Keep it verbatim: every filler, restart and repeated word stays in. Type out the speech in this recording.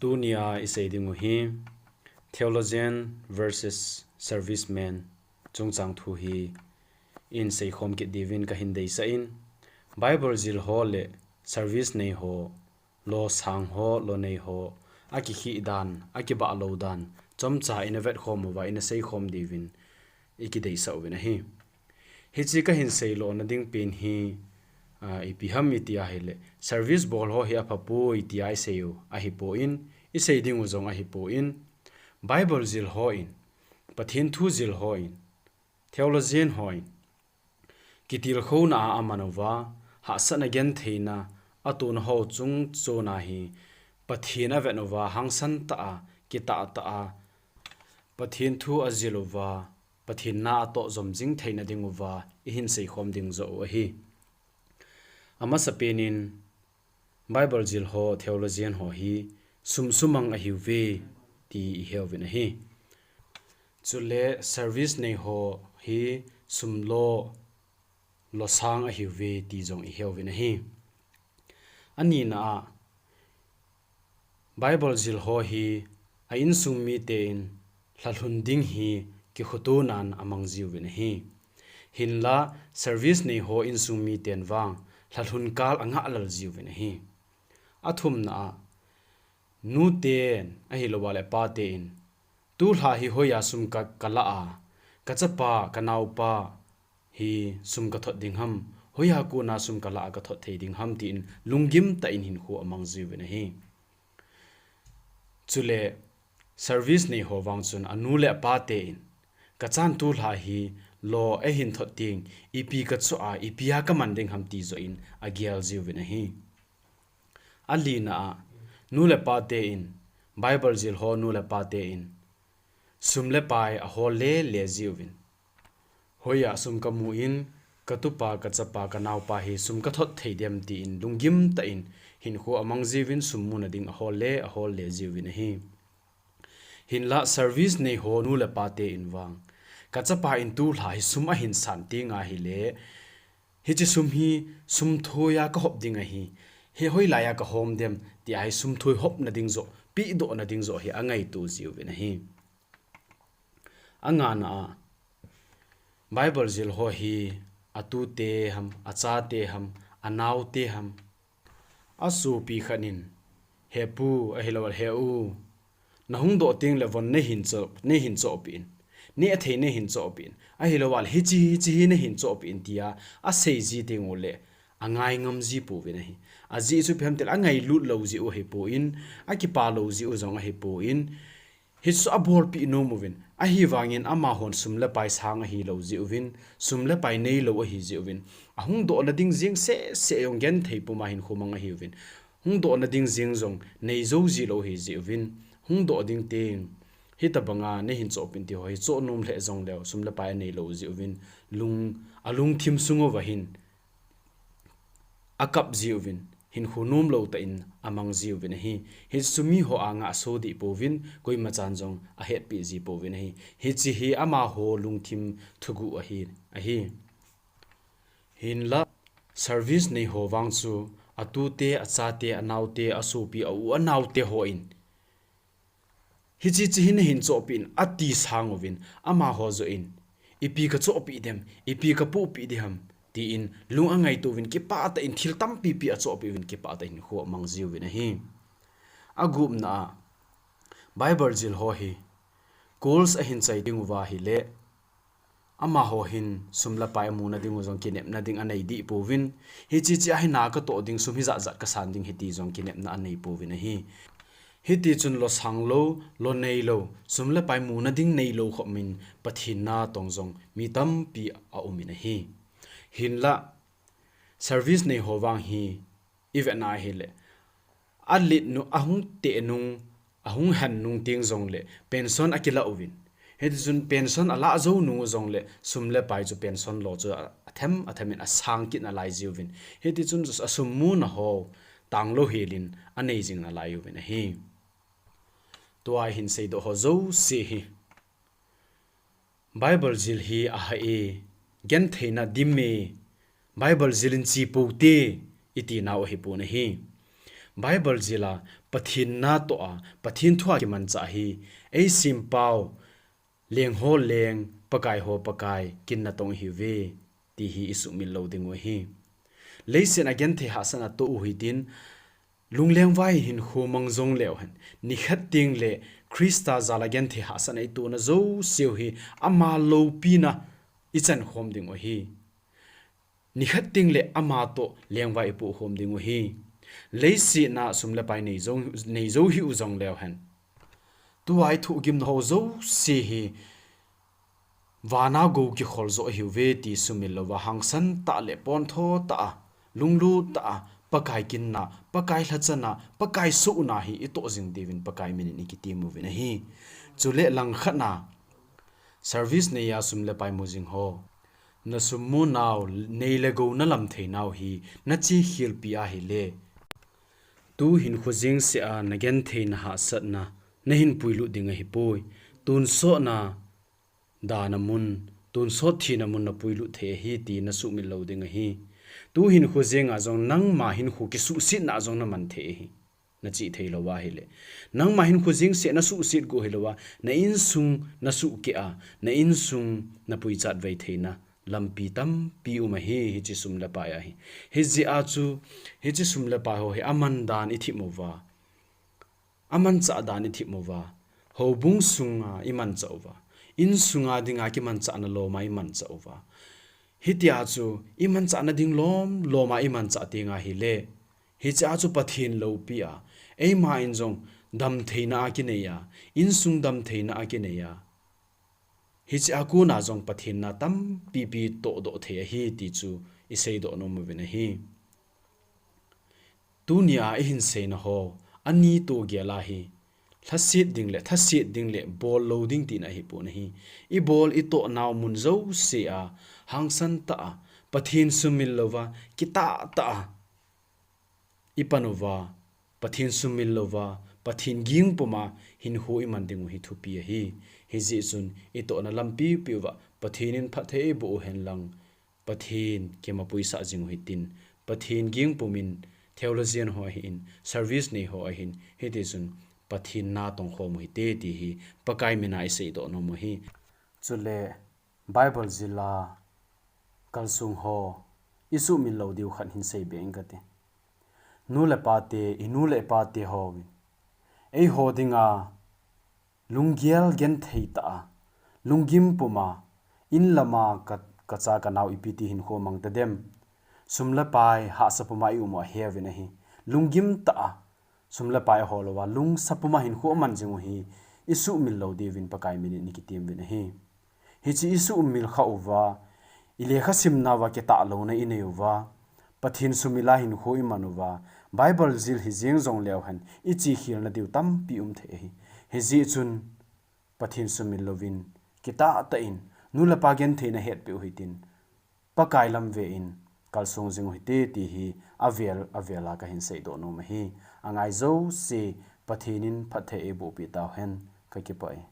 Tunia isei ding u hi Theologian versus Serviceman chungchang thu hi isei khom kit diuvin kahin deisah in, Bible jil ho le service nei ho, losang ho, lonei ho, akikhi dan, akibah lou dan, chomcha ina vet khom uva, ina sei khom diuvin ikideisah uvin ahi. Hiche kahin sei lona ding pen hi, a, ipi ham iti ahile, service bol ho hi apha poi tia isei u ahipon, isei ding u jong ahipon, Bible jil hon, Pathen thu jil hon, theologian hon, kitilkhouna a aman uva, hahsatna gentheina, atona ho chung chona hi, Pathen avet uva, hangsan tah a, kitah tah a, Pathen thu ajil uva, Pathen na atoh jom jing theina ding uva, ihin sei khom ding joh u ahi. Amasa penin, Bible jil ho, theologian ho hi, sum sumang ahiuve, ti iheuvin ahi. Chule service nei ho hi, sum lo, losang ahiuve, ti jong iheuvin ahi. Anina a, Bible jil ho hi a insung miten lhalhun ding hi kikhotonan amang jiuvin ahi. Hinla service nei ho insung miten vang lhalhun kal angah lel jiuvin ahi. Athumna a, nuten ahilou le paten, tulha hi hoiya sum ka, kalah a, kachapa, kanaopa, hi sum kathot ding ham, hoiya kona sum kalah a kathot thei ding ham tin lunggim tah in hinkho amang jiuvin ahi. Chule service nei ho vang chun anu le apaten, kachan tulha hi lo eihin thot ding, ipi kachoh a, ipi a kaman ding ham ti joh in agel jiuvin ahi. Alina a, nu le paten, Bible jil ho nu le paten, sum le pai ahol le le jiuvin. Hoiya sum kamun, katupa, kachapa, kanaopa hi sum kathot thei dem tin lunggim tah in hinkho amang jiuvin sum muna ding ahol le, ahol le jiuvin ahi. Hinla service nei ho nu le paten vang, kachapa in tulha hi sum ahin san teng ahile, hiche sum hi sum thoiya kahop ding ahi, hi hoilaiya kahom dem, tia hi sum thoi hopna ding joh, pehdohna ding joh hi angaito jiuvin ahi. Angana a, Bible jil ho hi atute ham, achate ham, anaote ham, asopi khat in, He pu, ahilou le he u, nahung doh teng le von neihin choh, neihin chohpeh in, neh thei neihin chohpeh in, ahilou le hiche, hiche hi neihin chohpeh in tia asei ji teng ule angai ngam ji pouvin ahi. Ajeh chu ipi ham itile angailut lou jeh u ahipon, akipa lou jeh u jong ahipon, hichu abolpeh nom uvin, ahivangin amahon sum le pai sang ahilou jeh uvin, sum le pai neilou ahi jeh uvin, ahung dohna ding jeng seh seh jong genthei puma hinkho mang ahiuvin, hung dohna ding jeng jong nei jou jilou ahi jeh uvin, hung doh ding teng, hitobanga neihin chohpeh in ti ho hi choh nom lheh jongleu, sum le pai aneilou jeh uvin, lung, alungthim sung uva hin akap jiuvin, hinkho nomlou tah in amang jiuvin ahi. Hichu miho angah so deh pouvin, koima chan jong ahetpeh ji pouvin ahi. Hiche hi amaho lungthim thuguh ahi, ahi. Hinla service nei ho vang chu atute, achate, anaote, asopi, a u anaote hon, Hiche, hiche hi neihin chohpeh in, ati sang uvin, amaho joh in, ipi kachohpeh dem, ipi kapohpeh ding ham, tin lung angaito uvin, kipah tah in thil tampi pi achohpeh uvin, kipah tah in hinkho amang jiuvin ahi. Agupna a, Bible jil ho hi, course ahin chai ding uva ahile, amaho hin sum le pai amuna ding u jong kinepna ding anei deh pouvin, hiche, hiche a hi na katoh ding, sum hijat jat kasan ding ahi ti jong kinepna anei pouvin ahi. Hitichun losang lou, lo neilou, sum le pai muna ding neilou khop min Pathen natong jong mi tampi aumin ahi. Hinla, service nei ho vang hi, ivetna ahile, alet nung, ahung teh nung, ahung hen nung teng jongle, pension akilah uvin. Hitichun pension alah jou nung u jongle, sum le pai chu pension lo chu a, athem, athem in asang kit nalai jiuvin. Hitichun asum muna ho, tanglou helin, anei jing nalai uvin ahi. Tua hin seidoh ho jouse hi, Bible jil hi ahah e, gentheina dim e, Bible jil in che pou hite, iti nau ahipon ahi. Bible jila Pathen natoh a, Pathen thua kimanchah hi, eisempau, leng ho leng, Pakai ho Pakai, kin natong ihiuve, ti hi isuhmil lou dingu ahi. Leiset a genthei hahsatna toh u hitin, lunglengvai hinkho mang jongleu hen, nikhat tengle Christa jala genthei hahsatna itohna jouseu hi, ama loupina ichan khom dingu ahi. Nikhat tengle amatoh lengvai ipoh khom dingu ahi. Leiset a sum le pai nei jou, nei jou hih u jongleu hen, tua ithohgimna ho jouse hi, vana gou kikhol joh ahiuve ti sumil louva, hangsan tah le pontho tah a, lunglut tah a, Pakai kinna, Pakai lhachana, Pakai sohna hi itoh jing diuvin Pakai minin ikitem uvin ahi. Chule langkhat a, service neiya sum le pai mu jing ho, nasum munau, nei le gou nalam theinau hi, nache khelpi ahile, tu hinkho jeng seh a nagentheina hahsatna nahin puilut ding ahipoi. Tonsotna dana mun, tonsot thina mun napuilut thei ahi ti nasuhmil lou ding ahi. Tu hinkho jenga jong nangma hinkho kisuhsetna jong naman thei ahi. Nachih thei louva ahile, nangma hinkho jeng seh nasuhset gu hilouva, na insung nasuhkeh a, na insung napui chatvei theina lampi tampi um ahi, hiche sum le pai ahi. Hijeh a chu, hiche sum le pai ho hi aman dan ithip uva, amanchah dan ithip uva, houbung sunga imanchah uva, insunga dinga kimanchahna loma imanchah uva, hitia chu imanchahna ding lom loma imanchah tenga ahile, hichea chu Pathen loupi a, eima in jong damtheina akinei a, insung damtheina akinei a, hichea kona jong Pathen na tampipi tohdoh thei ahi ti chu iseidoh nom uvin ahi. Tunia ihin seina ho, ani toh gel a hi, lhaset ding le, thaset ding le, bol lou ding tina ahipon ahi. Ibol itohnau mun jouse a, hangsan tah a, Pathen sumil louva, kitahtah a ipan uva, Pathen sumil louva, Pathen ging puma hinkho iman dingu hi thupi ahi. Hijeh chun itohna lampi piuva, Pathen in phatthei eiboh uhen lang, Pathen kimapuisah jingu hitin, Pathen ging pumin theologian ho ahin, service nei ho ahin, hitichun Pathen na tongkhom u hite ti hi Pakai mina iseidoh nom u ahi. Chule Bible jila kalsong ho isuhmil lou diu khat hin seibe inge kati. Nu le pate, inu le ipate hovin, eiho dinga lunggel genthei tah a, lunggim puma, in lama ka, kacha kanao ipi ti hinkho mang tadem, sum le pai hahsa puma ium u aheuvin ahi. Lunggim tah a, sum le pai aho louva, lungsa puma hinkho aman jingu hi isuhmil lou diuvin Pakai minin ikitem uvin ahi. Hiche isuhmil khah uva, ilekha simnauva kitah louna inei uva, Pathen sumila hinkho iman uva, Bible jil hijeng jongleu hen, iche khelna diu tampi um thei ahi. Hijeh chun Pathen sumil louvin, kitahtah in, nu le pa gentheina hetpeh u hitin, Pakai lam ve in, kalsong jing u hite ti hi avel, avela kahin seidoh nom ahi. Angai jouse, Pathen in phatthei eibohpeh tauhen, kakipah e.